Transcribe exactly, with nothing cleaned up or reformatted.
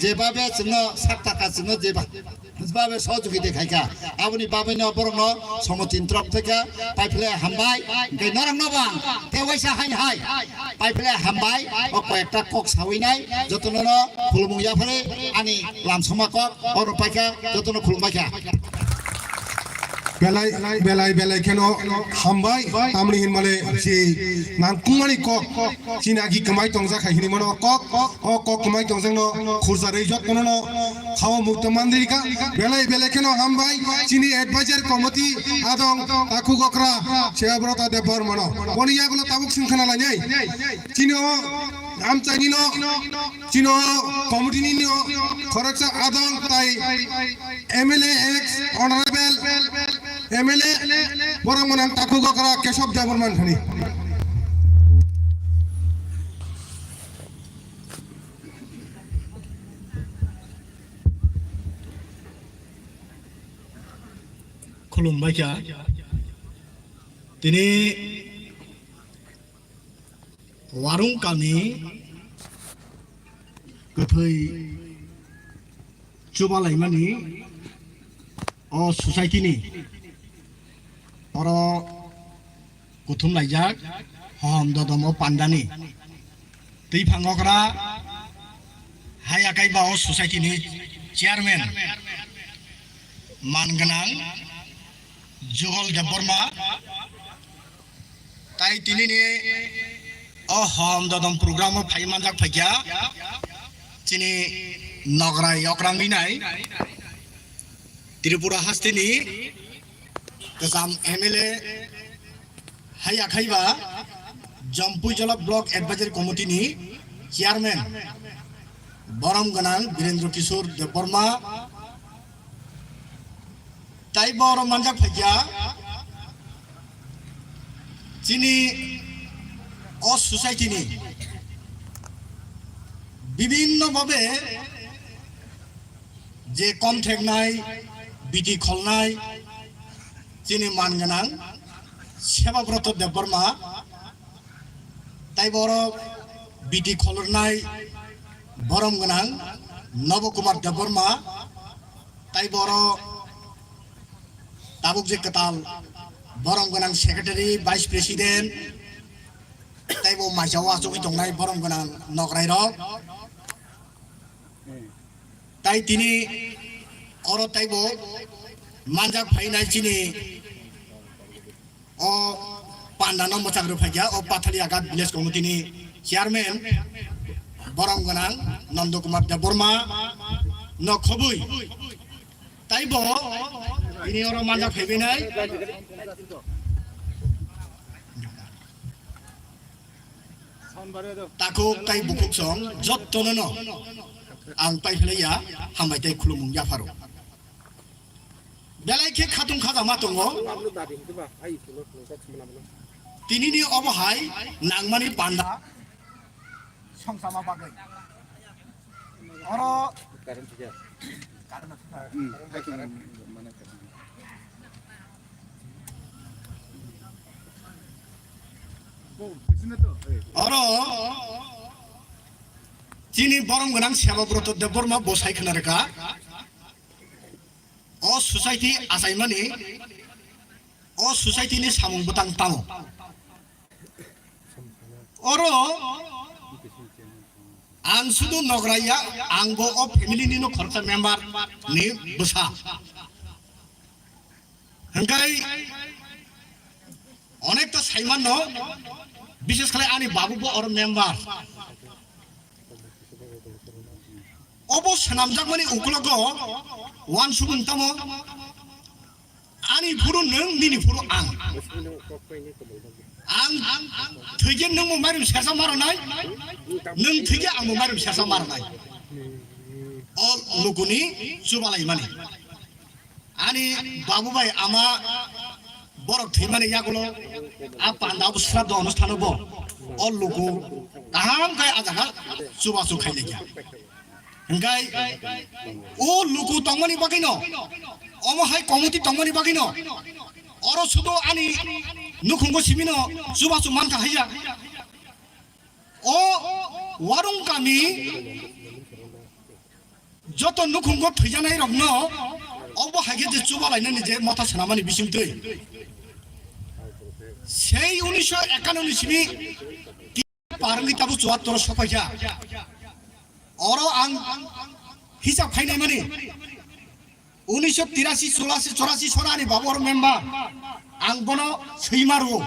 Jebabe chwngno sak taka chwngno jeba-, jebabe sohojogita khaikha, aboni bagwino borokno somotin torop thekha, paiphle hambai, hwnkhe norokno bo ang tewaisa haini hai, paiphle hambai, o koyekta kok sawi nai, jotono no khulumung yaphari ani lamsongma kok, oro paikha, jotono khulumbaikha. Belai, belai, belai kheno hambai, tamni hinmale si nangkukmani kok. Chini agi kwmai tongjak hai hinwi mano kok, o kok kwmai tongjak no khursa rwi jottono no khao mukto mandrika, belai belai kheno hambai chini advisor committee adong Takhuk Okra Sebabrata Debbarma no. Boni yagulo tabuk sing khana lainai. Chini o amchaini no, chini o committee ni no khoroksa adong tai M L A ex honorable M L A borok mwnang Takhuk Okra Kesab Debbarma thani. Khulumbaikha. Tini Warung kami kwthwi chubalaimani o society ni oro kuthum laijak hohom dodom o pandani twi phangokra hai akai ba o society ni chairman man gwnang Jugol Debbarma. Tai tinini o hom dodom program o phai manjak phaikya chini nograi okrang rinai Tripura hasteni kwcham M L A haiya khaiba Jampui Jala Block Advisory Committee ni chairman borom gwnang Birendra Kishore Debbarma. Tai bo oro manjak phaikya chini o society ni bibinno bhabe je kom theknai, biti kholnai chini man gwnang Sebabrata Debbarma, tai bo oro biti kholornai borom gwnang Nobo Kumar Debbarma, tai bo oro tabuk je kwtal borom gwnang secretary, vice president, tei bo maisao achugwi tongnai borom gwnang nokrai rok. Tai tini oro tei bo manjak phainai chini o panda no mwchang rw phaikya o Pathalia Ghat village committee ni chairman borom gwnang Nando Kumar Debbarma no khobwi. Tai bo tini oro manjak phaibainai. Takhuk tai bukhuk song jottono no ang paiphlaiya, hambai tei khulumung yapharo. Belai khe khatung khajama tongo. Tinini obo hai nangmani panda. Songchama bagwi. Oro oro chini borom gwnang Sebabrata Debbarma bo sai khna rwkha. O society achaimani, o society ni samung bwtang tamo. Oro ang sudu nograi ya, ang bo o family ni no khoroksa member ni bwsa. Hwnkhe onekta saimanno, bishes khlai ani babu bo oro member. Obo swnamjakmani uklogo wansukmung tamo? Ani phuru nwng, nini phuru ang. Ang thwikhe nwngbo mairum sersa maronai, nwng thwikhe angbo mairum sersa maronai. O lukuni chubalaimani. Ani babu bai ama borok thwimani yagulo a panda obo sraddho onusthan obo o luku kaham khe a jaga chubachu khailaiya. Hingkai o luku tongmani bagwino, omo hai committee tongmani bagwino, oro sudo ani nukhungo simino chubachu mantha haiya. O Warung kami Joto nukhungo thwijanai rokno obo haikhe je chuba lainani je motha sanamani bisingtwi. Sei unisho ekanoni simi parwngwi tabuk chuattor sokhaikha. Oro ang hisab khainai mani unisho tirasi, churasi, churasi sonani babor member ang bono swima rwo.